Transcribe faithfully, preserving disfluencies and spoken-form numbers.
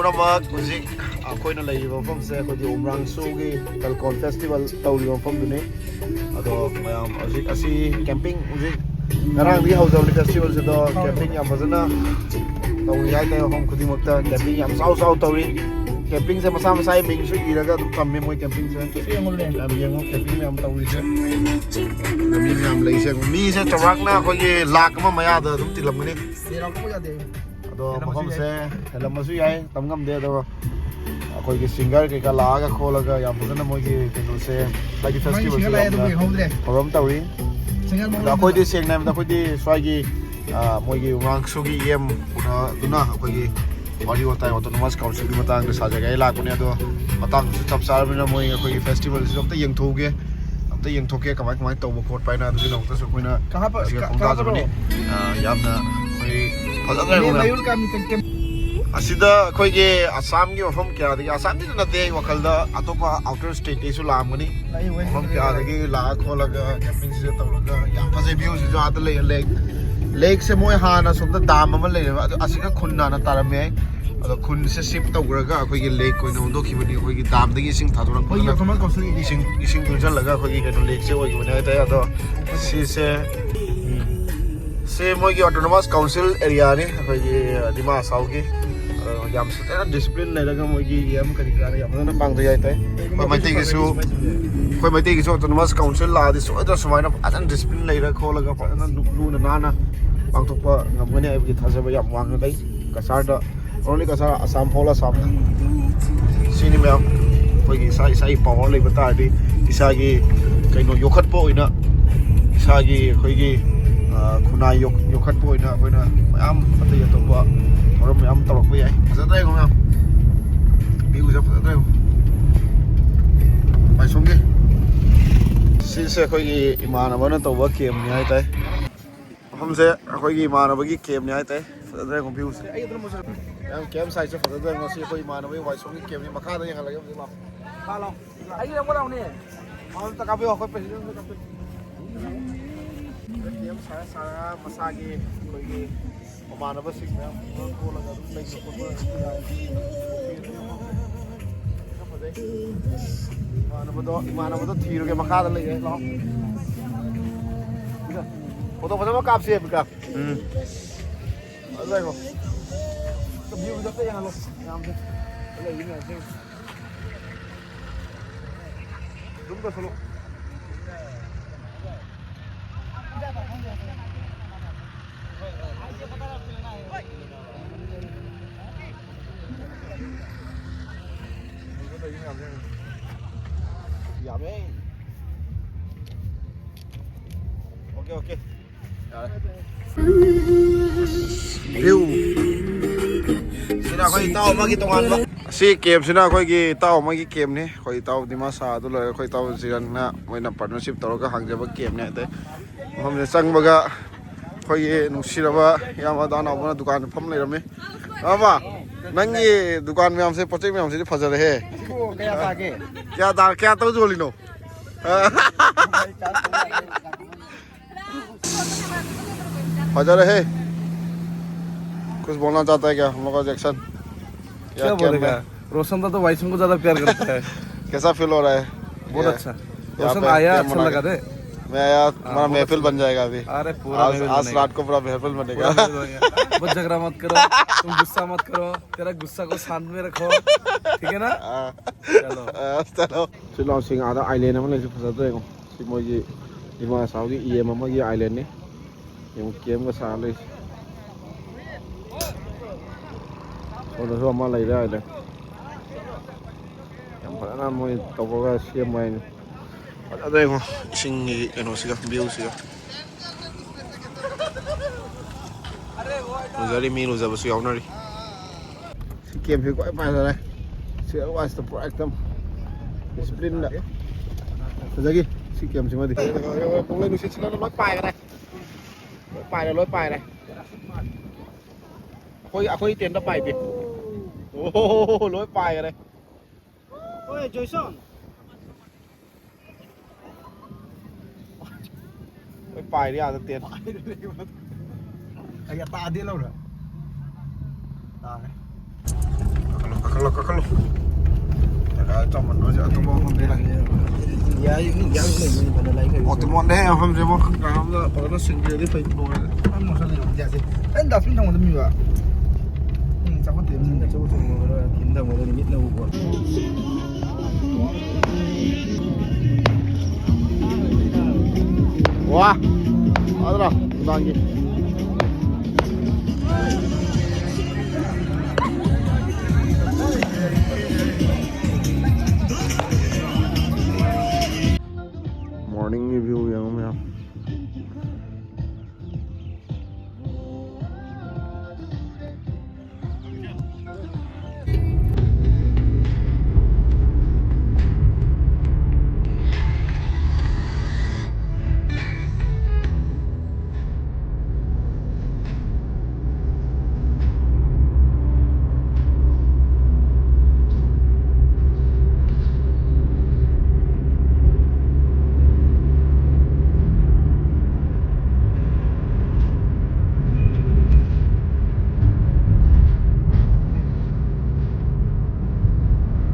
ꯄꯨꯝꯅꯃꯛ ꯍꯧꯖꯤꯛ ꯑꯩꯈꯣꯏꯅ ꯂꯩꯔꯤꯕ ꯃꯐꯝꯁꯦ ꯑꯩꯈꯣꯏꯒꯤ ꯎꯃ꯭ꯔꯥꯡꯁꯨꯒꯤ ꯀꯜꯀꯣꯟ ꯐꯦꯁꯇꯤꯚꯦꯜ ꯇꯧꯔꯤꯕ ꯃꯐꯝꯗꯨꯅꯤ꯫ ꯑꯗꯣ ꯃꯌꯥꯝ ꯍꯧꯖꯤꯛ ꯑꯁꯤ ꯀꯦꯝꯄꯤꯡ ꯍꯧꯖꯤꯛ ꯉꯔꯥꯡꯗꯒꯤ ꯍꯧꯖꯕꯅꯤ ꯐꯦꯁꯇꯤꯚꯦꯜꯁꯦ꯫ ꯑꯗꯣ ꯀꯦꯝꯄꯤꯡ ꯌꯥꯝ ꯐꯖꯅ ꯇꯧꯔꯤ ꯍꯥꯏꯇꯥꯔꯦ꯫ ꯃꯐꯝ ꯈꯨꯗꯤꯡꯃꯛꯇ ꯀꯦꯝꯄꯤꯡ ꯌꯥꯝ ꯆꯥꯎ ꯆꯥꯎ ꯇꯧꯔꯤ꯫ ꯀꯦꯝꯄꯤꯡꯁꯦ ꯃꯁꯥ ꯃꯁꯥꯒꯤ ꯃꯤꯡꯁꯨ ꯏꯔꯒ ꯑꯗꯨꯝ ꯊꯝꯃꯦ ꯃꯣꯏ ꯀꯦꯝꯄꯤꯡꯁꯦ꯫ ꯌꯦꯡꯉꯨꯅꯦ꯫ ꯌꯥꯝ ꯌꯦꯡꯉꯣ ꯀꯦꯝꯄꯤꯡ ꯃꯌꯥꯝ ꯇꯧꯔꯤꯁꯦ꯫ ꯑꯗ ꯃꯤ ꯃꯌꯥꯝ ꯂꯩꯁꯦ꯫ ꯃꯤꯁꯦ ꯆꯥꯎꯔꯥꯛꯅ ꯑꯩꯈꯣꯏꯒꯤ ꯂꯥꯛ ꯑꯃ ꯃꯌꯥꯗ ꯑꯗꯨꯝ ꯇꯤꯜꯂꯝꯒꯅꯤ꯫ ꯌꯥꯗꯦ꯫ ꯑꯗꯣ ꯃꯐꯝꯁꯦ ꯍꯦꯜꯂꯝꯕꯁꯨ ꯌꯥꯏ, ꯇꯝ ꯉꯝꯗꯦ꯫ ꯑꯗꯣ ꯑꯩꯈꯣꯏꯒꯤ ꯁꯤꯡꯒꯔ ꯀꯩꯀꯥ ꯂꯥꯛꯑꯒ ꯈꯣꯠꯂꯒ ꯌꯥꯝ ꯐꯖꯅ ꯃꯣꯏꯒꯤ ꯀꯩꯅꯣꯁꯦ ꯍꯥꯏꯗꯤ ꯐꯦꯁꯇꯤꯚꯦꯜꯁꯦ ꯌꯥꯝꯅ ꯊꯧꯔꯝ ꯇꯧꯔꯤ꯫ ꯑꯗꯣ ꯑꯩꯈꯣꯏꯗꯤ ꯁꯦꯡꯅ ꯍꯥꯏꯕꯗ ꯑꯩꯈꯣꯏꯗꯤ ꯁ꯭ꯋꯥꯏꯒꯤ ꯃꯣꯏꯒꯤ ꯎꯃ꯭ꯔꯥꯡꯁꯨꯒꯤ ꯏ ꯑꯦꯝ ꯎꯅꯗꯨꯅ ꯑꯩꯈꯣꯏꯒꯤ ꯋꯥꯔꯤ ꯋꯥꯇꯥꯏ ꯑꯣꯇꯣꯅꯣꯃꯁ ꯀꯥꯎꯟꯁꯤꯜꯒꯤ ꯃꯇꯥꯡꯗ ꯁꯥꯖꯒꯦ ꯍꯥꯏ ꯂꯥꯛꯄꯅꯦ꯫ ꯑꯗꯣ ꯃꯇꯥꯡꯁꯨ ꯆꯞ ꯆꯥꯔꯕꯅꯤꯅ ꯃꯣꯏ ꯑꯩꯈꯣꯏꯒꯤ ꯐꯦꯁꯇꯤꯚꯦꯜꯁꯤꯁꯨ ꯑꯝꯇ ꯌꯦꯡꯊꯣꯛꯎꯒꯦ꯫ ꯑꯝꯇ ꯌꯦꯡꯊꯣꯛꯀꯦ ꯀꯃꯥꯏ ꯀꯃꯥꯏꯅ ꯇꯧꯕ ꯈꯣꯠꯄ ꯍꯥꯏꯅ ꯑꯗꯨꯒꯤꯗꯃꯛꯇꯁꯨ ꯑꯩꯈꯣꯏꯅ ꯀꯍꯥ ꯄ-, ꯉꯁꯤꯒ ꯀ-, ꯈꯣꯡꯗꯥꯖꯕꯅꯤ꯫ ꯀꯍꯥ ꯄꯔꯣ? ꯑ, ꯌꯥꯝꯅ ꯑꯩꯈꯣꯏ ꯐꯖꯗ꯭ꯔꯦ ꯃꯌꯨꯔ ꯀꯥꯃꯤ ꯀ-, ꯀ-, ꯑꯁꯤꯗ ꯑꯩꯈꯣꯏꯒꯤ ꯑꯁꯥꯝꯒꯤ ꯃꯐꯝ ꯀꯌꯥꯗꯒꯤ, ꯑꯁꯥꯝꯗꯤ ꯅꯠꯇꯦ, ꯑꯩ ꯋꯥꯈꯜꯗ ꯑꯇꯣꯞꯄ ꯑꯥꯎꯇꯔ ꯁ꯭ꯇꯦꯠꯇꯒꯤꯁꯨ ꯂꯥꯛꯑꯝꯒꯅꯤ꯫ ꯂꯩ, ꯂꯩ, ꯃꯐꯝ ꯂꯩ, ꯀꯌꯥꯗꯒꯤ ꯂꯥꯛꯑ ꯈꯣꯠꯂꯒ ꯀꯦꯝꯄꯤꯡꯁꯤꯗ ꯇꯧꯔꯒ ꯌꯥꯝ ꯐꯖꯩ ꯚ꯭ꯌꯨꯁꯤꯁꯨ ꯑꯥꯗ ꯂꯩ, ꯂꯦꯛ, ꯂꯦꯛꯁꯦ ꯃꯣꯏ ꯍꯥꯟꯅ ꯁꯣꯝꯗ ꯗꯥꯝ ꯑꯃ ꯂꯩꯔꯦꯕ, ꯑꯗꯣ ꯑꯁꯤꯒ ꯈꯨꯟ ꯍꯥꯟꯅ ꯇꯥꯔꯝꯃꯦ꯫ ꯑꯗꯣ ꯈꯨꯟꯁꯦ ꯁꯤꯐ ꯇꯧꯈ꯭ꯔꯒ ꯑꯩꯈꯣꯏꯒꯤ ꯂꯦꯛ ꯑꯣꯏꯅ ꯑꯣꯟꯊꯣꯛꯈꯤꯕꯅꯤ꯫ ꯑꯩꯈꯣꯏꯒꯤ ꯗꯥꯝꯗꯒꯤ ꯏꯁꯤꯡ ꯊꯥꯗꯣꯔꯛꯄ ꯑꯩꯈꯣꯏꯒꯤ ꯑꯣꯇꯣꯅꯣꯃꯁ ꯀꯥꯎꯟꯁꯤꯜꯒꯤ ꯏꯁꯤꯡ, ꯏꯁꯤꯡ ꯇꯨꯡꯁꯤꯜꯂꯒ ꯑꯩꯈꯣꯏꯒꯤ ꯀꯩꯅꯣ ꯂꯦꯛꯁꯦ ꯑꯣꯏꯈꯤꯕꯅꯦ ꯍꯥꯏꯇꯥꯔꯦ꯫ ꯑꯗꯣ ꯁꯤꯁꯦ, ꯁꯤ ꯃꯣꯏꯒꯤ ꯑꯣꯇꯣꯅꯣꯃꯁ ꯀꯥꯎꯟꯁꯤꯜ ꯑꯦꯔꯤꯌꯥꯅꯤ, ꯑꯩꯈꯣꯏꯒꯤ ꯗꯤꯃꯥ ꯍꯥꯁꯥꯎꯒꯤ꯫ ꯑꯗꯣ ꯌꯥꯝ ꯐꯖꯅ ꯗꯤꯁꯤꯄ꯭ꯂꯤꯟ ꯂꯩꯔꯒ ꯃꯣꯏꯒꯤ ꯏ ꯑꯦꯝ ꯀꯔꯤ ꯀꯔꯥꯅ ꯌꯥꯝ ꯐꯖꯅ ꯄꯥꯡꯊꯩ ꯍꯥꯏꯇꯥꯔꯦ꯫ ꯑꯩꯈꯣꯏ ꯃꯩꯇꯩꯒꯤꯁꯨ, ꯑꯩꯈꯣꯏ ꯃꯩꯇꯩꯒꯤꯁꯨ ꯑꯣꯇꯣꯅꯣꯃꯁ ꯀꯥꯎꯟꯁꯤꯜ ꯂꯥꯛꯑꯗꯤ ꯁꯣꯏꯗꯅ ꯁꯨꯃꯥꯏꯅ ꯐꯖꯅ ꯗꯤꯁꯤꯄ꯭ꯂꯤꯟ ꯂꯩꯔ ꯈꯣꯠꯂꯒ ꯐꯖꯅ ꯂꯨ-, ꯂꯨꯅ ꯅꯥꯟꯅ ꯄꯥꯡꯊꯣꯛꯄ ꯉꯝꯒꯅꯤ ꯍꯥꯏꯕꯒꯤ ꯊꯥꯖꯕ ꯌꯥꯝ ꯋꯥꯡꯅ ꯂꯩ꯫ ꯀꯁꯥꯔꯗ, only ꯀꯁꯥꯔ, ꯑꯁꯥꯝ, whole ꯑꯁꯥꯝꯗ꯫ ꯁꯤꯅꯤ ꯃꯌꯥꯝ, ꯑꯩꯈꯣꯏꯒꯤ ꯏꯁꯥ, ꯏꯁꯥꯒꯤ ꯄꯋꯥꯔ ꯂꯩꯕ ꯇꯥꯔꯗꯤ, ꯏꯁꯥꯒꯤ ꯀꯩꯅꯣ ꯌꯣꯛꯈꯠꯄ ꯑꯣꯏꯅ, ꯏꯁꯥꯒꯤ ꯑꯩꯈꯣꯏꯒꯤ, ꯑ, ꯈꯨꯟꯅꯥꯏ ꯌꯣꯛ-, ꯌꯣꯛꯈꯠꯄ ꯑꯣꯏꯅ ꯑꯩꯈꯣꯏꯅ ꯃꯌꯥꯝ ꯑꯇꯩ ꯑꯇꯣꯞꯄ ꯊꯧꯔꯝ ꯃꯌꯥꯝ ꯇꯧꯔꯛꯄ ꯌꯥꯏ꯫ ꯐꯖꯗ꯭ꯔꯥ ꯌꯦꯡꯉꯣ ꯃꯌꯥꯝ, ꯚ꯭ꯌꯨꯁꯦ ꯐꯖꯗ꯭ꯔꯥ ꯌꯦꯡꯉꯣ꯫ ꯃꯥꯏꯁꯣꯝꯒꯤ ꯁꯤꯁꯦ ꯑꯩꯈꯣꯏꯒꯤ ꯏꯃꯥꯟꯅꯕꯅ ꯇꯧꯕ ꯀꯦꯝꯅꯤ ꯍꯥꯏꯇꯥꯔꯦ꯫ ꯃꯐꯝꯁꯦ ꯑꯩꯈꯣꯏꯒꯤ ꯏꯃꯥꯟꯅꯕꯒꯤ ꯀꯦꯝꯅꯤ ꯍꯥꯏꯇꯥꯔꯦ꯫ ꯐꯖꯗ꯭ꯔꯥ ꯌꯦꯡꯉꯣ ꯚ꯭ꯌꯨꯁꯦ꯫ ꯃꯌꯥꯝ ꯀꯦꯝ ꯁꯥꯏꯠꯁꯦ ꯐꯖꯗ꯭ꯔꯥ ꯌꯦꯡꯉꯣ꯫ ꯁꯤ ꯑꯩꯈꯣꯏ ꯏꯃꯥꯟꯅꯕꯒꯤ ꯋꯥꯏꯁꯣꯝꯒꯤ ꯀꯦꯝꯅꯤ꯫ ꯃꯈꯥꯗ ꯌꯦꯡꯍꯜꯂꯒꯦ ꯍꯧꯖꯤꯛ ꯂꯥꯛꯑꯣ꯫ ꯂꯥꯛꯑꯣ꯫ ꯑꯩꯒꯤ ꯂꯧꯕ ꯂꯥꯛꯑꯣꯅꯦ꯫ ꯑꯝꯇ ꯀꯥꯞꯄꯤꯌꯣ, ꯑꯩꯈꯣꯏ ꯄ꯭ꯔꯦꯁꯤꯗꯦꯟ ꯑꯝꯇ ꯀꯥꯞꯄꯤꯌꯨ꯫ ꯁꯥꯔ ꯁꯥꯔ ꯃꯁꯥꯒꯤ ꯑꯩꯈꯣꯏꯒꯤ ꯃꯃꯥꯟꯅꯕꯁꯤꯡ ꯃꯌꯥꯝ ꯄꯨꯔ ꯀꯣꯜꯂꯒ ꯑꯗꯨꯝ ꯂꯩꯕ ꯈꯣꯠꯄ ꯑꯗꯨꯝ ꯌꯥꯏ꯫ ꯌꯥꯝ ꯐꯖꯩ꯫ ꯏꯃꯥꯟꯅꯕꯗꯣ, ꯏꯃꯥꯟꯅꯕꯗꯣ ꯊꯤꯔꯨꯒꯦ, ꯃꯈꯥꯗ ꯂꯩꯔꯦ꯫ ꯂꯥꯛꯑꯣ꯫ ꯐꯣꯇꯣ ꯐꯖꯕ ꯀꯥꯞꯁꯦ, ꯕꯤꯀꯥ꯫ ꯎꯝ꯫ ꯑꯗꯨ ꯂꯩꯔꯣ꯫ ꯚ꯭ꯌꯨꯗꯣ ꯑꯝꯇ ꯌꯦꯡꯍꯜꯂꯣ ꯃꯌꯥꯝꯁꯦ꯫ ꯂꯩꯔꯤ ꯃꯌꯥꯝꯁꯦ꯫ ꯖꯨꯝ ꯇꯧꯁꯜꯂꯣ꯫ ꯌꯥꯝꯃꯦ꯫ Okay, okay. ꯌꯥꯔꯦ꯫ ꯚ꯭ꯌꯨ꯫ ꯁꯤꯅ ꯑꯩꯈꯣꯏ ꯏꯇꯥꯎ ꯑꯃꯒꯤ ꯇꯣꯉꯥꯟꯕ꯫ ꯑꯁꯤ ꯀꯦꯝꯁꯤꯅ ꯑꯩꯈꯣꯏꯒꯤ ꯏꯇꯥꯎ ꯑꯃꯒꯤ ꯀꯦꯝꯅꯤ꯫ ꯑꯩꯈꯣꯏ ꯏꯇꯥꯎ ꯗꯤꯃꯥꯁꯥꯗꯨ ꯂꯣꯏꯔꯦ꯫ ꯑꯩꯈꯣꯏ ꯏꯇꯥꯎ ꯖꯤꯔꯟꯅ ꯃꯣꯏꯅ ꯄꯥꯔꯠꯅꯔꯁꯤꯞ ꯇꯧꯔꯒ ꯍꯥꯡꯖꯕ ꯀꯦꯝꯅꯤ ꯍꯥꯏꯇꯥꯔꯦ꯫ ꯃꯐꯝꯁꯤꯗ ꯆꯪꯕꯒ ꯑꯩꯈꯣꯏꯒꯤ ꯅꯨꯡꯁꯤꯔꯕ ꯏꯌꯥꯝꯕ ꯗꯥ ꯅꯥꯎꯕꯅ ꯗꯨꯀꯥꯟ ꯐꯝ ꯂꯩꯔꯝꯃꯤ꯫ ꯏꯌꯥꯝꯕ, ꯅꯪꯒꯤ ꯗꯨꯀꯥꯟ ꯃꯌꯥꯝꯁꯦ, ꯄꯣꯠ ꯆꯩ ꯃꯌꯥꯝꯁꯤꯗꯤ ꯐꯖꯔꯦꯍꯦ꯫ ꯀꯌꯥ ꯇꯥꯒꯦ? ꯀꯌꯥ ꯇꯥ-, ꯀꯌꯥ ꯇꯧ ꯌꯣꯜꯂꯤꯅꯣ? ꯐꯖꯔꯦꯍꯦ꯫ कुछ बोलना चाहता है क्या हम लोग का जैक्सन? क्या बोलेगा? रोशन दा तो वाइसन को ज्यादा प्यार करता है। कैसा फील हो रहा है? बहुत ये अच्छा। यहाँ रोशन पे आया, कैम अच्छा बना लगा के। दे। मैं आया, हाँ, तुम्हारा बहुत महफिल अच्छा बन जाएगा अभी। अरे, पूरा आज, महफिल आज बनेगा। रात को पूरा महफिल बनेगा। पूरा महफिल बनेगा। बहुत झगड़ा मत करो, तुम गुस्सा मत करो, तेरा गुस्सा को शांत में रखो, ठीक है ना? हाँ। चलो। हाँ, चलो। ꯁꯤ ꯂꯥꯎꯁꯤꯡ ꯑꯥꯗ ꯑꯥꯏꯂꯦꯟ ꯑꯃ ꯂꯩꯁꯦ, ꯐꯖꯗ꯭ꯔꯥ ꯌꯦꯡꯉꯣ꯫ ꯁꯤ ꯃꯣꯏꯒꯤ ꯗꯤꯃꯥ ꯍꯥꯁꯥꯎꯒꯤ ꯏ ꯑꯦꯝ ꯑꯃꯒꯤ ꯑꯥꯏꯂꯦꯟꯅꯤ꯫ ꯌꯦꯡꯉꯨ, ꯀꯦꯝꯒ ꯁꯥꯔ ꯂꯩꯁꯦ꯫ ꯁꯣꯝꯗꯁꯨ ꯑꯃ ꯂꯩꯔꯦ ꯍꯥꯏꯗꯤ꯫ ꯌꯥꯝ ꯐꯖꯅ ꯃꯣꯏ ꯇꯧꯔꯒ ꯁꯦꯝꯕ ꯍꯥꯏꯅꯤ꯫ ꯐꯖꯗ꯭ꯔꯥ ꯌꯦꯡꯉꯣ, ꯏꯁꯤꯡꯒꯤ ꯀꯩꯅꯣꯁꯤꯒ, ꯚ꯭ꯌꯨꯁꯤꯒ꯫ ꯂꯨꯖꯔꯤ, ꯃꯤ ꯂꯨꯖꯕꯁꯨ ꯌꯥꯎꯅꯔꯤ꯫ ꯁꯤ ꯀꯦꯝꯁꯤ ꯈ꯭ꯋꯥꯏ ꯐꯖꯔꯦ꯫ ꯁꯤ ꯑꯦꯜꯋꯥꯏꯁꯇ ꯄꯨꯔꯥ ꯑꯦꯛꯗꯝ ꯗꯤꯁꯤꯄ꯭ꯂꯤꯟꯗ ꯐꯖꯈꯤ꯫ ꯁꯤ ꯀꯦꯝꯁꯤꯃꯗꯤ ꯅꯣꯡꯂꯩ ꯅꯨꯡꯁꯤꯠꯁꯤꯅ ꯂꯣꯏ ꯄꯥꯏꯈ꯭ꯔꯦ꯫ ꯂꯣꯏ ꯄꯥꯏꯔꯦ, ꯂꯣꯏ ꯄꯥꯏꯔꯦ꯫ ꯑꯩꯈꯣꯏ, ꯑꯩꯈꯣꯏ ꯇꯦꯟꯗ ꯄꯥꯏꯗꯦ꯫ ꯑꯣ, ꯂꯣꯏ ꯄꯥꯏꯈ꯭ꯔꯦ꯫ ꯍꯣꯏ, ꯖꯣꯏꯁꯣꯟ꯫ ꯂꯣꯏ ꯄꯥꯏꯔꯦ ꯑꯥꯗ ꯇꯦꯟ꯫ ꯑꯩ ꯇꯥꯗꯦ ꯂꯧꯔ꯫ ꯇꯥꯔꯦ꯫ ꯀꯥꯈꯠꯂꯣ, ꯀꯥꯈꯠꯂꯣ, ꯀꯥꯈꯠꯂꯣ꯫ ꯖꯒꯥ ꯆꯥꯎꯃꯟꯕꯁꯦ ꯑꯇꯣꯞꯄ ꯃꯐꯝꯗ ꯂꯥꯛꯑꯦ꯫ ꯏꯟꯗꯤꯌꯥ, ꯏꯟꯗꯤꯌꯥ ꯃꯤ ꯂꯩꯕꯅꯤ ꯐꯅ ꯂꯥꯏ ꯈꯔ꯫ ꯑꯣ, ꯇꯨꯃꯣꯟꯗ ꯍꯦ ꯃꯐꯝꯁꯦ ꯑꯃꯨꯛ ꯀꯅꯥꯝꯅ ꯐꯖꯅ ꯁꯤꯟꯕꯤꯔꯗꯤ ꯐꯩ ꯂꯣꯏꯔꯦ꯫ ꯌꯥꯝ ꯃꯣꯠꯁꯜꯂꯦ ꯏꯟꯗꯤꯌꯥꯁꯦ꯫ ꯑꯩꯅ dustbin ꯊꯝꯕꯗ ꯃꯤꯕ꯫ ꯎꯝ, ꯆꯥꯎꯈꯠꯇꯦ꯫ ꯃꯊꯟꯇ ꯆꯠꯊꯣꯛ ꯆꯠꯊꯣꯛ ꯈꯔ ꯊꯤꯟ ꯊꯝꯃꯒ ꯃꯤꯠꯅ ꯎꯕ꯫ ꯋꯥ! ꯑꯗꯨꯔꯣ? ꯅꯨꯡꯗꯥꯡꯒꯤ꯫ Morning view